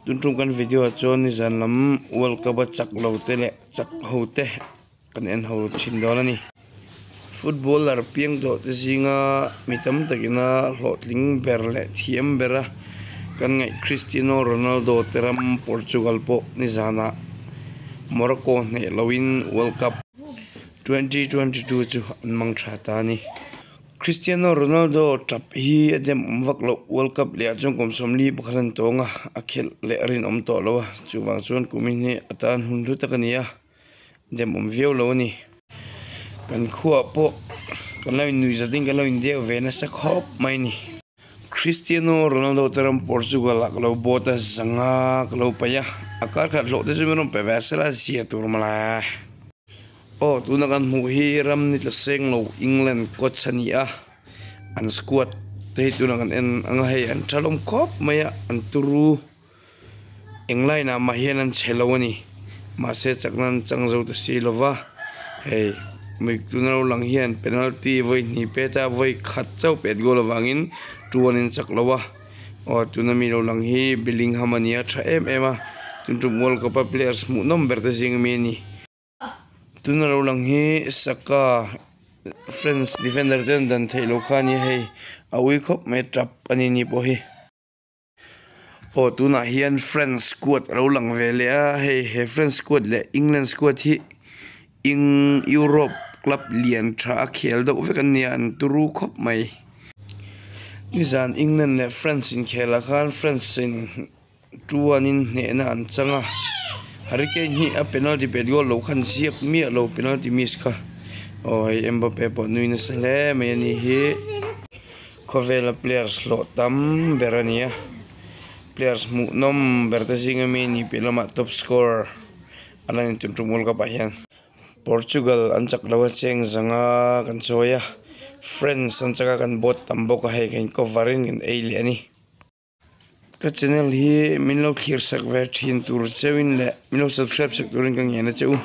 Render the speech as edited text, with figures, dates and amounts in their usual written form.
Tun tum kan video ah chuan nizan lam world cup a chak lo te leh chak ho te kan en ho thin dawn a ni. Footballer piang tawh te zinga mi tam takina hlawhtling ber leh thiam bera kan ngaih Cristiano Ronaldo te ram Portugal pawh nizanah Morocco hneh loin world cup 2022 chu an mang tha ta a ni. Cristiano Ronaldo tap hi a dem awm vak loh. World Cup leh ah chuan kum 41 an tawng a, a khelh leh a rinawm tawh lo a. Chuvang chuan kumin hi a tan hun hlu tak a ni a, dem awm viau lo a ni. Kan khuaah pawh kan lo innuih zatin kan lo indeu ve nasa khawp mai a ni. Cristiano Ronaldo te ram Portugal ah ka lo bawt a, zanga ka lo paih a, a kar khat hlawh te chu min rawn pe ve sela zia tur mawle. Aw tuna kan hmuh hi ram ni tla seng lo England coach a ni a, an squad te hi tuna kan en ang a hei an tha hlawm khawp mai a an turu eng line ah mah hian an chhe lo a ni mahse chakna an chang zo ta si lo va hei mui tuna lo lang hian penalty vawi hnih pet a vawi khat chauh pet goal avangin two one in chak lo a aw tuna mi lo lang hi Bellingham a ni a tha em em a tun tum world cup a players hmuh nawm ber te zing ami a ni. Tuna lo lang hi Saka France defender te an dan theih loh kha a ni hei a ui khawp mai tap a ni ni pawh hi. Aw tunah hian France squad a lo lang ve leh a hei he France squad leh England squad hi eng Europe club lian tha a khel deuh vek an nia an turu khawp mai. Nizan England leh France inkhelah khan France in. Tuanin hnehna an chang a, Harry Kane hi a penalty pet goal lo khan ziak miah lo penalty miss kha aw hei Mbappe pawh nui nasa hle mai a ni hi khawvela players hlawh tam ber a ni a players hmuh nawm ber te zinga mi a ni piah lamah top scorer a la ni tun tum world cup ah hian Portugal an chak lo a cheng zanga kan chawi a France an chak a kan bawt tam bawk a hei kan cover in kan ei leh a ni. Ka channel hi min lo thlir sak ve thin tur cheuhin leh min lo subscribe sak turin ka ngen a che u.